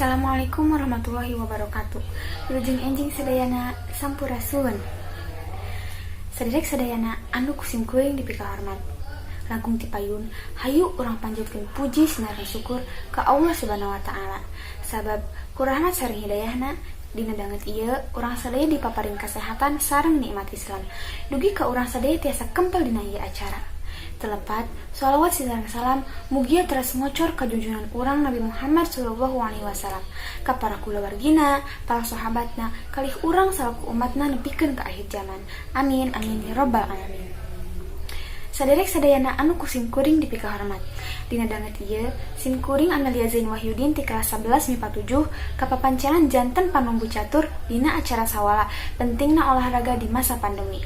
Assalamualaikum warahmatullahi wabarakatuh. Wilujeng enjing sadayana, sampurasun. Saderek sadayana anu ku simkuring dipikahormat. Langkung ti payun, hayu urang panjatkeun puji sinareng syukur ka Allah Subhanahu wa Ta'ala. Sabab ku rahmat sareng hidayahna, dina danget ieu urang sadaya dipaparin kesehatan sareng nikmat Islam. Dugi ka urang sadaya tiasa kempel dina ieu acara. Teu lepat, sholawat sareng salam mugia teras ngocor ka junjungan urang Nabi Muhammad sallallahu alaihi wasallam, ka para kulawargina, para sahabatna, kalih urang salaku umatna nepikeun ka akhir zaman. Amin amin ya robbal alamin. Saderek sadayana anu ku simkuring dipikahormat. Dina danget ieu, simkuring Amelia Zain Wahyudin ti kelas 11 MIPA 7 kapapancenan janten panumbu catur dina acara sawala pentingna olahraga di masa pandemi.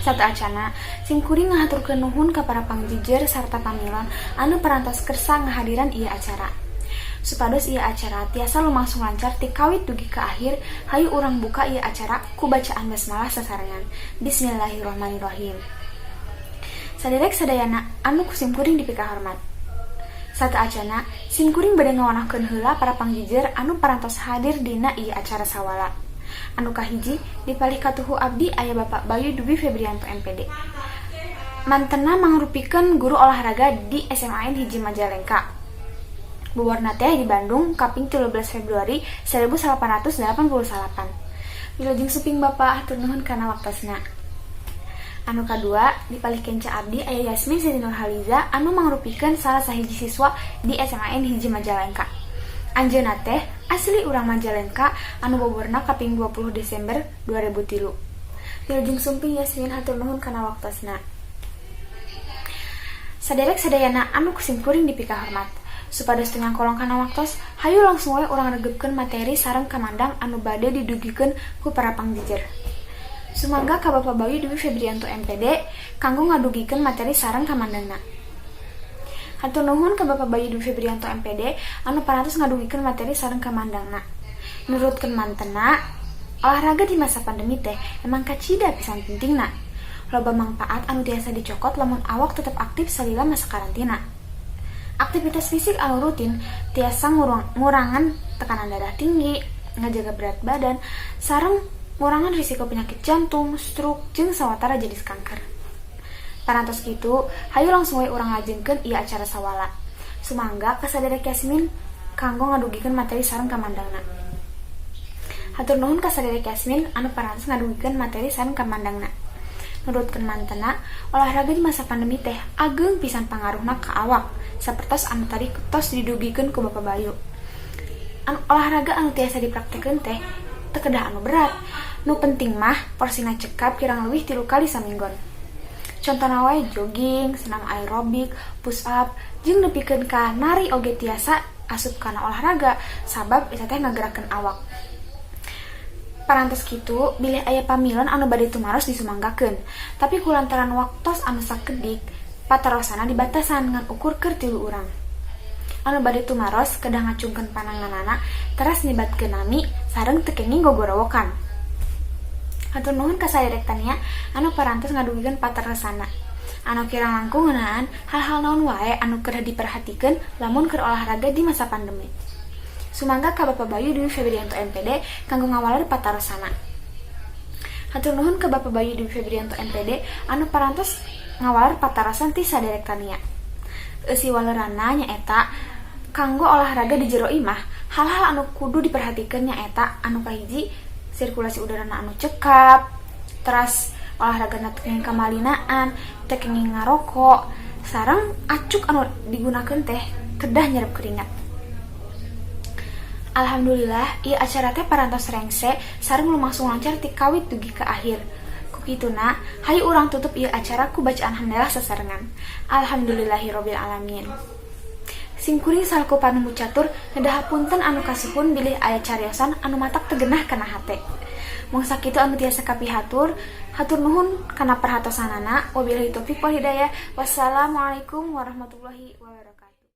Sateuacanna, simkuring ngahaturkeun nuhun ka para pangjejer sarta pamilon anu parantos kersa ngahadiran ieu acara. Supados ieu acara tiasa lumangsung lancar ti kawit dugi ka akhir, hayu urang buka ieu acara ku bacaan basmalah sasarengan. Bismillahirrahmanirrahim. Saderek sadayana anu ku simkuring dipikahormat. Sateuacanna, simkuring bade ngawanohkeun heula para pangjejer anu parantos hadir dina ieu acara sawala. Anu kahiji, di palih katuhu abdi aya Bapak Bayu Dwi Febrianto MPD. Mantena mangrupikeun guru olahraga di SMAN 1 Majalengka. Boborna teh di Bandung kaping 13 Februari 1888. Wilujeng sumping, Bapak, hatur nuhun kana waktosna. Anu kadua, di palih kenca abdi aya Yasmin Siti Nurhaliza anu mangrupikeun salah sahiji siswa di SMAN 1 Majalengka. Anjeunna teh asli urang Majalengka anu boborna kaping 20 Desember 2003. Wilujeng sumping, Yasmin, hatur nuhun kana waktosna. Saderek sadayana anu ku simkuring dipikahormat. Supados teu nyangkolong kana waktos, hayu langsung we urang regepkeun materi sareng kamandang anu bade didugikeun ku para pangjejer. Sumangga ka Bapak Bayu Dwi Febrianto MPD kanggo ngadugikeun materi sareng kamandangna. Hatur nuhun ka Bapak Bayu Dwi Febrianto MPD anu parantos ngadugikeun materi sareng kamandangna. Nurutkeun mantena, olahraga di masa pandemi teh emang kacida pisan pentingna. Loba mangpaat anu tiasa dicokot lamun awak tetep aktif salila masa karantina. Aktivitas fisik anu rutin tiasa ngurangan tekanan darah tinggi, ngajaga berat badan, sareng ngurangan risiko penyakit jantung, stroke, jeung sawatara jenis kanker. Parantos kitu, hayu langsung we urang lajengkeun ieu acara sawala. Sumangga ka saderek Yasmin kanggo ngadugikeun materi sareng kamandangna. Hatur nuhun ka saderek Yasmin anu parantos ngadugikeun materi sareng kamandangna. Nurutkeun mantena, olahraga di masa pandemi teh ageng pisan pangaruhna ka awak, sapertos anu tadi tos didugikeun ku Bapak Bayu. Anu, olahraga anu tiasa dipraktekeun teh teu kedah anu berat. Nu penting mah porsina cekap kirang leuwih 3 kali saminggon. Contona wae jogging, senam aerobik, push up, jeung nepikeun ka nari oge tiasa asup kana olahraga sabab eta teh ngagerakeun awak. Parantos kitu, bilih aya pamilon anu bade tumaros disumanggakeun. Tapi kulantaran waktos anu sakedik, patarosanna dibatasan ngan ukur keur 3 urang. Anu bade tumaros kedah ngacungkeun pananganana teras nyebatkeun nami sareng teu kenging gogorowokan. Hatur nuhun ka saderek Tania anu parantos ngadugikeun patarosanna anu kirang langkung ngeunaan hal-hal naon wae anu kedah diperhatikeun lamun keur olahraga di masa pandemi. Sumangga ka Bapak Bayu Dwi Febrianto MPD kanggo ngawaler patarosanna. Hatur nuhun ka Bapak Bayu Dwi Febrianto MPD anu parantos ngawaler patarosan ti saderek Tania. Eusi waleranna nyaeta kanggo olahraga di jero imah, hal-hal anu kudu diperhatikeun nyaeta anu kahiji, sirkulasi udarana anu cekap, teras olahraga teu kenging kamalinaan, teu kenging ngarokok, sareng acuk anu digunakeun teh kedah nyerep keringat. Alhamdulillah, ieu acara teh parantos rengse sareng lumangsung lancar ti kawit dugi ka akhir. Ku kituna, hayu urang tutup ieu acara ku bacaan hamdalah sasarengan. Alhamdulillahirabbil alamin. Simkuring salaku panumbu catur nedah hapunten anu kasuhun bilih aya cariosan anu matak teu genah kana hate. Mung sakitu anu tiasa kapihatur, hatur nuhun kana perhatosanana. Wabillahi taufik wal hidayah. Wassalamualaikum warahmatullahi wabarakatuh.